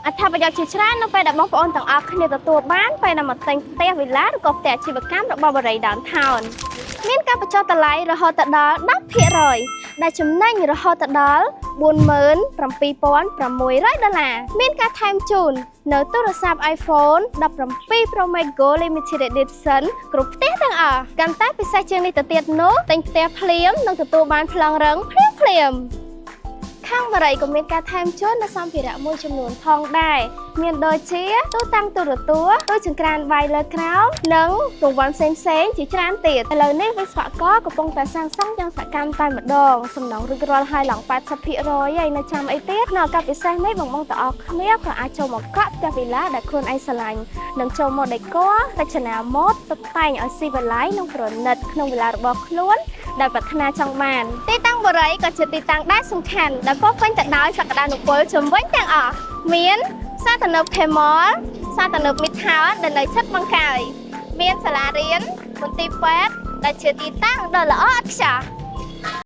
អត្ថប្រយោជន៍ជាច្រើននៅពេលដែលបងប្អូនទាំងអស់គ្នាទទួលបានពេលដែលមកទិញផ្ទះវិឡាឬក៏ផ្ទះអាជីវកម្មរបស់បរិយ Downtown មានការបញ្ចុះតម្លៃរហូតដល់10%ដែលចំណេញរហូតដល់47,600ដុល្លារមានការថែមជូននៅទូរស័ព្ទ iPhone 17 Pro Max Gold Limited Edition គ្រប់ផ្ទះទាំងអស់កាន់តែពិសេសជាងនេះទៅទៀតនោះទិញផ្ទះភ្លាមនឹងទទួលបានប្លង់រឹងភ្លាមភ្លាមៗខាងបរិយក៏មានការថែមជូននៅសម្ភារៈមួយចំនួនផងដែរមានដូចជាទូតាំងទូរទស្សន៍ទូចង្ក្រានបាយលើក្រោមនិងរង្វាន់ផ្សេងៗជាច្រើនទៀតឥឡូវនេះវិស្វករកំពុងតែសាងសង់យ៉ាងសកម្មតែម្ដងសំណងរួចរាល់ហើយឡើង80%ហើយនៅចាំអីទៀតក្នុងឱកាសពិសេសនេះបងបងទាំងអស់គ្នាក៏អាចចូលមកកក់ផ្ទះវីឡាដែលខ្លួនឯងស្រឡាញ់និងចូលមកដេករចនាម៉ូដតុបតែងឲ្យស៊ីវិល័យនិងប្រណិតក្នុងវិឡារបស់ខ្លួនដែលប្រាថ្នាចង់បានទីតាំងបរិយក៏ជាទីតាំងដែលសំខាន់ដែលពោរពេញទៅដោយសក្តានុពលជំវិញទាំងអស់មានផ្សារទំនើប K-Mall ផ្សារទំនើប Midtown ដែលនៅជិតបង្កើយមានសាលារៀនមន្ទីរពេទ្យដែលជាទីតាំងដ៏ល្អឥតខ្ចោះ។